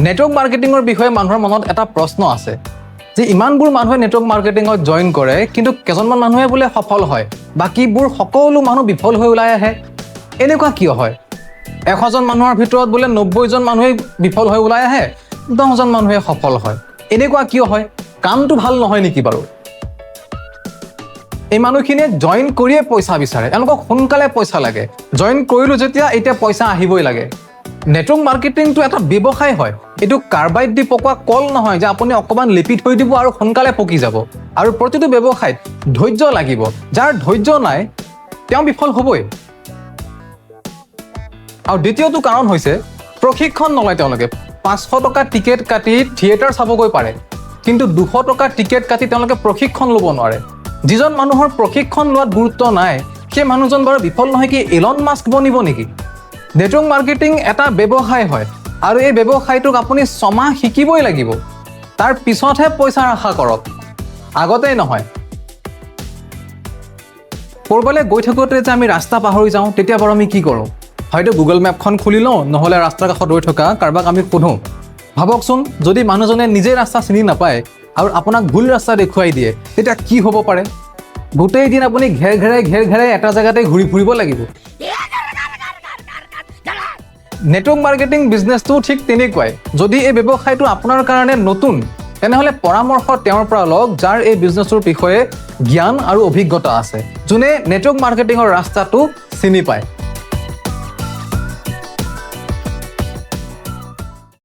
Network মাৰ্কেটিঙৰ বিষয়ে মানুহৰ মনত এটা প্ৰশ্ন আছে যে ইমানবোৰ মানুহে নেটৱৰ্ক মাৰ্কেটিঙত জইন কৰে, কিন্তু কেইজনমান মানুহে বোলে সফল হয়, বাকীবোৰ সকলো মানুহ বিফল হৈ ওলাই আহে। এনেকুৱা কিয় হয়? 100জন মানুহৰ ভিতৰত বোলে 90জন মানুহেই বিফল হৈ ওলাই আহে, 10জন মানুহে সফল হয়। এনেকুৱা কিয় হয়? কামটো ভাল নহয় নেকি বাৰু? এই মানুহখিনিয়ে জইন কৰিয়ে পইচা বিচাৰে, তেওঁলোকক সোনকালে পইচা লাগে। জইন কৰিলোঁ যেতিয়া এতিয়া পইচা আহিবই লাগে। নেটৱৰ্ক মাৰ্কেটিংটো এটা ব্যৱসায় হয়, এইটো কাৰ্বাইড দি পকোৱা কল নহয় যে আপুনি অকণমান লিপি থৈ দিব আৰু সোনকালে পকি যাব। আৰু প্ৰতিটো ব্যৱসায়ত ধৈৰ্য লাগিব, যাৰ ধৈৰ্য নাই তেওঁ বিফল হ'বই। আৰু দ্বিতীয়টো কাৰণ হৈছে প্ৰশিক্ষণ নলয় তেওঁলোকে। 500 টকা টিকেট কাটি থিয়েটাৰ চাবগৈ পাৰে, কিন্তু 200 টকা টিকেট কাটি তেওঁলোকে প্ৰশিক্ষণ ল'ব নোৱাৰে। যিজন মানুহৰ প্ৰশিক্ষণ লোৱাত গুৰুত্ব নাই, সেই মানুহজন বাৰু বিফল নহয় কি এলন মাস্ক বনিব নেকি? নেটৱৰ্ক মাৰ্কেটিং এটা ব্যৱসায় হয় আৰু এই ব্যৱসায়টোক আপুনি ছমাহ শিকিবই লাগিব, তাৰ পিছতহে পইচাৰ আশা কৰক, আগতেই নহয়। ক'ৰবালৈ গৈ থাকোঁতে যে আমি ৰাস্তা পাহৰি যাওঁ, তেতিয়া বাৰু আমি কি কৰোঁ? হয়তো গুগল মেপখন খুলি লওঁ, নহ'লে ৰাস্তাৰ কাষত ৰৈ থকা কাৰোবাক আমি সোধোঁ। ভাবকচোন, যদি মানুহজনে নিজে ৰাস্তা চিনি নাপায় আৰু আপোনাক ভুল ৰাস্তা দেখুৱাই দিয়ে, তেতিয়া কি হ'ব পাৰে? গোটেই দিন আপুনি ঘেৰ ঘেৰাই ঘেৰ ঘেৰাই এটা জেগাতে ঘূৰি ফুৰিব লাগিব। নেটৱৰ্ক মাৰ্কেটিং বিজনেছটো ঠিক তেনেকুৱাই। যদি এই ব্যৱসায়টো আপোনাৰ কাৰণে নতুন, তেনেহ'লে পৰামৰ্শ তেওঁৰ পৰা লওক যাৰ এই বিজনেছটোৰ বিষয়ে জ্ঞান আৰু অভিজ্ঞতা আছে, যোনে নেটৱৰ্ক মাৰ্কেটিঙৰ ৰাস্তাটো চিনি পায়।